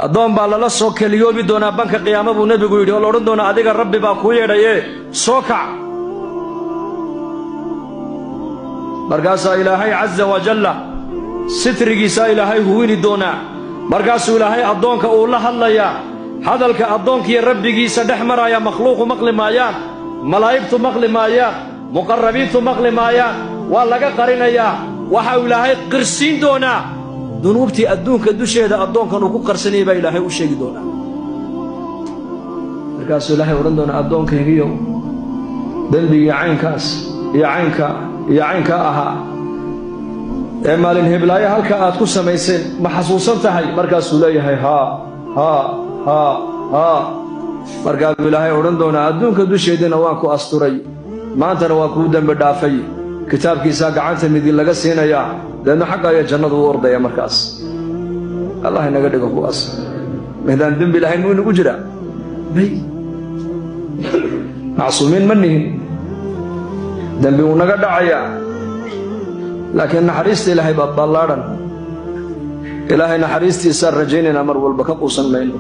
Addoon baa lala soo keliyoobi doonaa banka qiyaamo buu nebigu yidhi, oo la odhan doonaa adiga Rabbi baa kuu yeedhaye soo kac. Markaasaa Ilaahay casa wajalla sitrigiisaa Ilaahay huwini doonaa. Markaasuu Ilaahay addoonka uu la hadlayaa. Hadalka addoonkiiyo Rabbigiisa dhex maraya makhluuqu maqli maayaan, malaa'igtu maqli maayaan, muqarrabiintu maqli maayaan, waa laga qarinayaa. Waxau Ilaahay qirsiin doonaa dunuubtii adduunka dusheeda addoonkan uu ku qarsanayay baa Ilaahay u sheegi doonaa. Markaasuu Ilaahay odhan doonaa, addoonkaygiyow, dembigii caynkaas iyo caynkaa iyo caynkaa ahaa ee maalin heblaayo halka aad ku samayseen ma xasuusan tahay? Markaasuu leeyahay, haa haa haa haa. Markaasuu Ilaahay odhan doonaa, adduunka dusheedina waan ku asturay, maantana waan kuu dembi dhaafay. Kitaabkiisaa gacanta midig laga siinayaa, deedna xagga ayaa jannadu u ordaya. Markaas Allah inaga dhigo kuwaas. Midaan dembi lahayn muu inagu jiraa? May, macsuumiin ma nihin, dembi wuu naga dhacayaa, laakiin naxariista Ilaahay baa ballaadhan. Ilaahay naxariistiisaan rajaynaynaa mar walba, ka quusan mayno.